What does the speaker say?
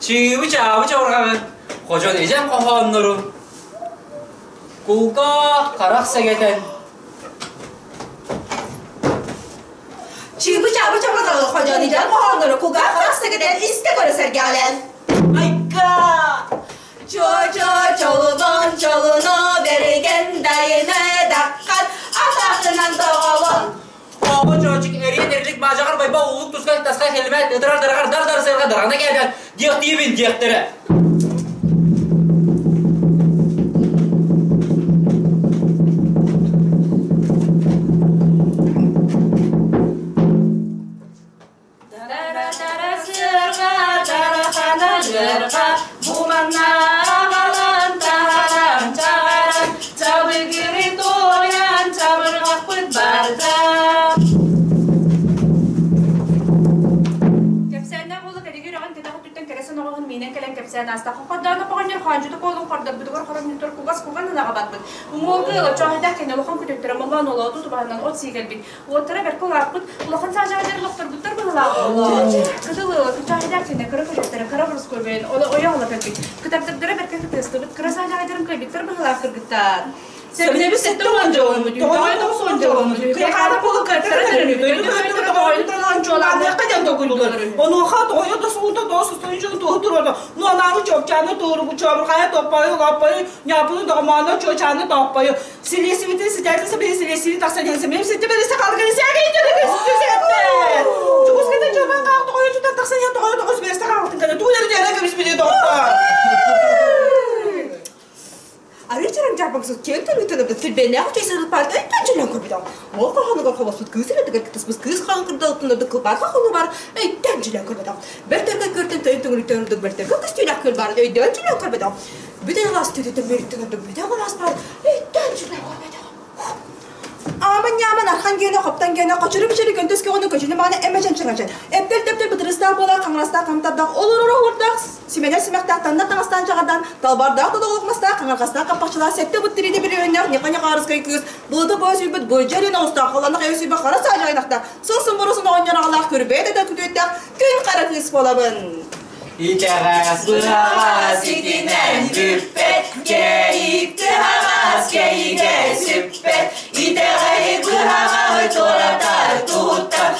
Чыыбы-чаабы чабырҕаҕын, Ходьон эдьэн хоһооннору, Кулгаах харах сэгэтэн, Чыыбы-чаабы чабырҕаҕы Ходьон эдьэн хоһооннору кулгаах харах сэгэтэн истэ көрө сэргэҕэлээн. Айка! Чо-чо чолубон чолуну бэригэн дайыны даххан атахынан доҕолон. Оҕо чоочук эриэн эрилик маажаҕар байба улук тускай таскай хелимэт ытырар дараҕар дар дар сыарга дарана кээбэт диэхтиибин диэхтэрэ. Дара-дара сыарга, дарахана ыарга, бу манна аҕалан таһаран чаҕаран, чабыгыры туойан чабырҕахпыт барда. Кэпсээннээх уола кэлиги үрэҕин кэтэх өттүттэн кэрэ соноҕоһун миинэн кэлэн кэпсээн ааста. Хохордоону хоҕонньор хоончуту куолун хордорбутугар хоромньутугар кугас куган ынаҕа барбыт. Уҥуоргу ыала чооһойдоох кэннэ улахан күтүттэрэ моллоон олооту тубаһынан от сии кэлбит. Уоттара бэркэ улааппыт, улахан саадьаҕайдар олохторбуттар быһыылаах. Кытыл ыала кыччаахайдаах кэннэ кыра көтөттөрө кыра борускуобайын ойох ыла кэлбит. Кытартардара бэркэ кытыастыбыт, кыра саадьаҕайдарын кыайбыттар быһыылаах кыргыттар. Сэбинэбис 70 дьоломмут, 99 дьоломмут, кыахаана буолан кыаттара төрөнү, дойду көһөттөрө тоҕойун тылынан чуоланыахха диэн толкуйдулар. Онуоха тоҕойо да суунта тоҕо сустуйун дьону туоһу туруорда. Нуонааны чуопчааны туорубу чуобурхайа топпойу лоппойу ньаапыны доҕомооно чуочааны тооппойу Силиэсибитин ситээти сабыйы силиэсиби тахсан иһэн сэмэм ситти бэрисэ халгын сээгэ Чугуската чобан хаах тоҕойо тутан тахсан иһэн тоҕойо тоҕус биэстэ хаалтын кэнэ туулары дьиэрэ көбүс билиэ доҕоттор. Арыычаран дьарбаҥсыт киэҥ төлүүтэн килбиэннээх үчэйсэрил парта өйтөн дьөлөн көрбүтэ. Ол хоһоонугар холоспут кыыс илэтигэр кытыспыт кыыс хаан кырдалыттан ордук кылбаарга хону бар өйтөн дьөлөн көрбөтөх. Бэртэргэ көртөн тойон төҥүрүттэн ордук бэртэргэ көстүүлээх күөл баар өйдөөн дьөлөн көрбөтөх. Бүтэн алаас түтүтэн мөрүттэн ордук бүтэн алаас баар өйтөн дьөлөн көрбөтөх. Ааман-ньааман архан гиэнэ, хоптон гиэнэ, хочору-бичэри көнтөс көҕөнү көчүнү мааны эмэчэн чаҥачан. Эптэр-тэптэр бытырыстаах буолар, хаҥырастаах хамтардаах, олорор оһуордаах, симэнэр симэхтээх, таннар таҥастаан чаҕардаан, талбардаах тодоҕолох мастаах, хаҥарҕастаах хаппахчылаах, сэттэ быт тириитэ бүрүөһүннээх, ньыха-ньыха арыскай кыыс, былыты бойо сүйбүт, быдьа өрүн оҕустаах, халанах эйэ сүйбэ хара саадьайнахтаах, сыл-сымбырысын оҕонньор аҕалаах, күрбэйэ да күтүөттээх, күн хара кыыс буолабын. Итэҕэс быһаҕас итинэн бүппэт, кэйик тыһаҕас кэйигэ сүппэт, итэҕэһи быһаҕаһы туоратар туһуттан.